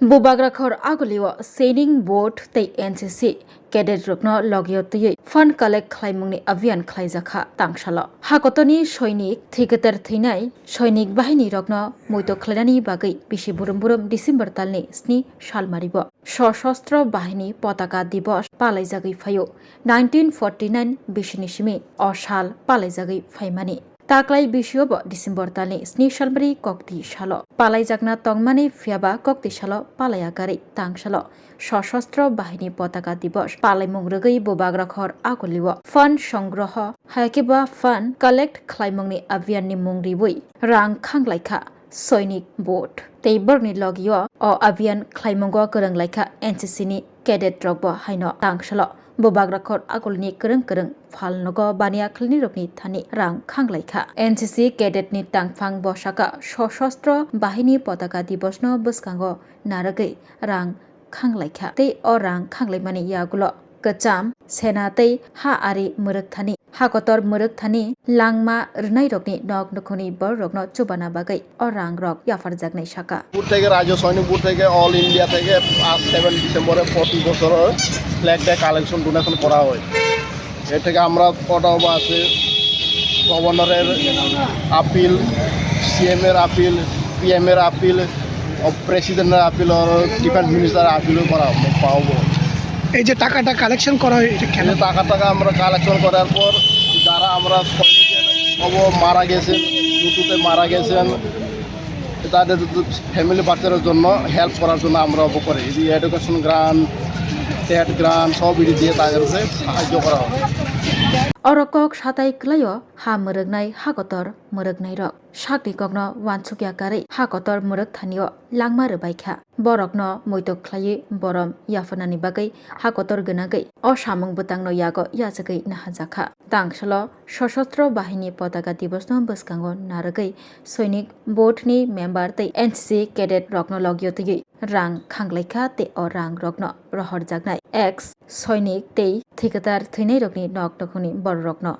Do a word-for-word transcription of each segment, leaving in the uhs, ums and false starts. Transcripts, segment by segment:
Bubagrakhor Agulio Sainik Board tei N C C cadet rokno logio twiwi fund collect khlaimungni abhiyan khlaijakha tangsalo. Hakotorni soinik thiketer thwinai soinik bahini rokno muito khlainani bagwi bisi burum burum December talni sni salmaribo Sosostro Bahini Potaka Dibos palaijagwi phaio. Nineteen forty nine bisini simi o sal palaijagwi phaimani. Taklai bisiobo December talni sni salmari kokti salo palaijakna tongmani, phiyaba kokti salo palaiya gari tangsalo Sosostro Bahini Potaka Dibos palaimung rwgwi Bubagrakhor Agulio fund songroho, haikhe ba fund collect khlaimungni abhiyanni mung riwi rang khanglaikha Sainik Board. Tei borokni logio o abhiyan khlaimungo kwrwnglaikha N C C ni cadet rokbo haino tangsalo. Bubagrakhor Agulini kwrwng kwrwng phalnogo baniya khwlainirokni thani rang khanglaikha. N C C cadet ni tangphang bwsaka Sosostro Bahini Potaka Dibos no bwskango narwgwi rang khanglaikha. Tei o rang khanglaimani yagulo kwcham, sena tei ha ari mwrwkthani, ha kotor mwrwkthani langma rwnairokni nok nukhungni bororokno chubana bagwi o rangrok yapharjaknai sakha. Booth থেকে, রাজ্য সৈনিক বুথ থেকে all India থেকে আজ সেভেন ডিসেম্বরে প্রতি বছর flag day collection donation করা হয়। এর থেকে আমরা কটাও বা আছে গভর্নরের আপিল, সিএম এর আপিল, পিএম এর আপিল, প্রেসিডেন্টের আপিল, আর ডিফেন্স মিনিস্টারের আপিলও করা পাবো। এই যে টাকাটা কালেকশন করা হয়, এটা কেন? এই টাকা টাকা আমরা কালেকশন করার পর যারা আমরা সৈনিকের অব মারা গেছেন, যুদ্ধতে মারা গেছেন, তাদের ফ্যামিলি বাচ্চাদের জন্য হেল্প করার জন্য আমরা অব করি। এই যে এডুকেশন গ্রান্ট, টেট গ্রান্ট সব এটি দিয়ে তাদেরকে সাহায্য করা হবে। Oro kok satai kwlaio ha mwrwknai ha kotor mwrwknairok. Sakni kokno uansukya karwi ha kotor mwrwk thanio langma rwbaikha. Borokno muitok khlaiwi borom yapharnani bagwi ha kotor gwnagwi o samung bwtangno yago yachagwi nahajakha. Tangsalo Sosostro Bahini Potaka Dibosno bwskango narwgwi Sainik Board ni member tei N C C cadet rokno logio twiwi rang khanglaikha tei o rang rokno rohorjaknai ex Sainik tei thikatar thwinairokni nok nukhungni bororokno.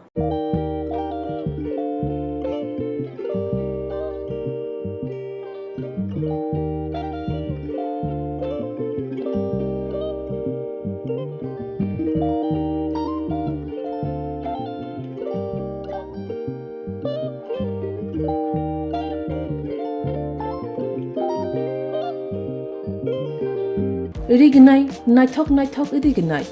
Rignai, naithok naithok rignai.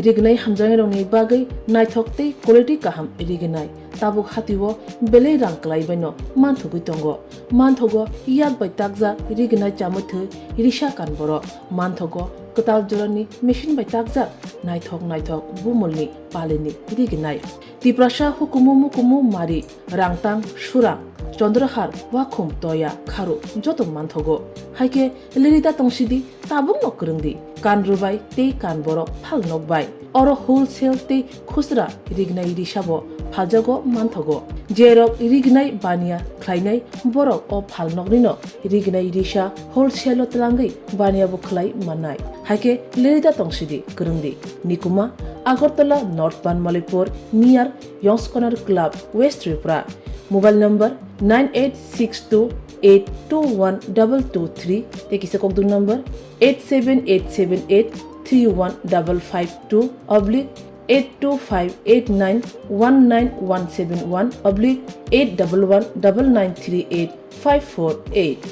Rignai hamjaknairokni bagwi naithok tei quality kaham rignai. Tabuk hatio belai rang kwlaibaino manthogwi tongo. Manthogo yak bai takjak rignai chamwi thwi risa kan borok. Manthogo kwtal jorani machine bai takjak naithok naithok bumulni palini rignai. Tiprasa hukumu mukumu mari, rangtang, surang, chondrohar, wakhum, toya, kharu joto manthogo. Haikhe lerida tongsidi, tabukno kwrwngdi, kan rwbai tei kan borok phal nokbai. Oro wholesale tei khusra rignai risabo phaljago manthogo. Jerok rignai baniya khlainai borok o phalnoknino rignai risa wholesale-o twlangwi baniyabo khlai mannai. Haikhe lerida tongsidi, kwrwngdi. Nikuma, Agartala North Banmalipur, near Yongs Corner Club, West Tripura. Mobile number nine eight six two eight two one double two three, tei kisa kokduk number eight seven eight seven eight three one double five two oblique eight two five eight nine one nine one seven one oblique eight double one double nine three eight five four eight.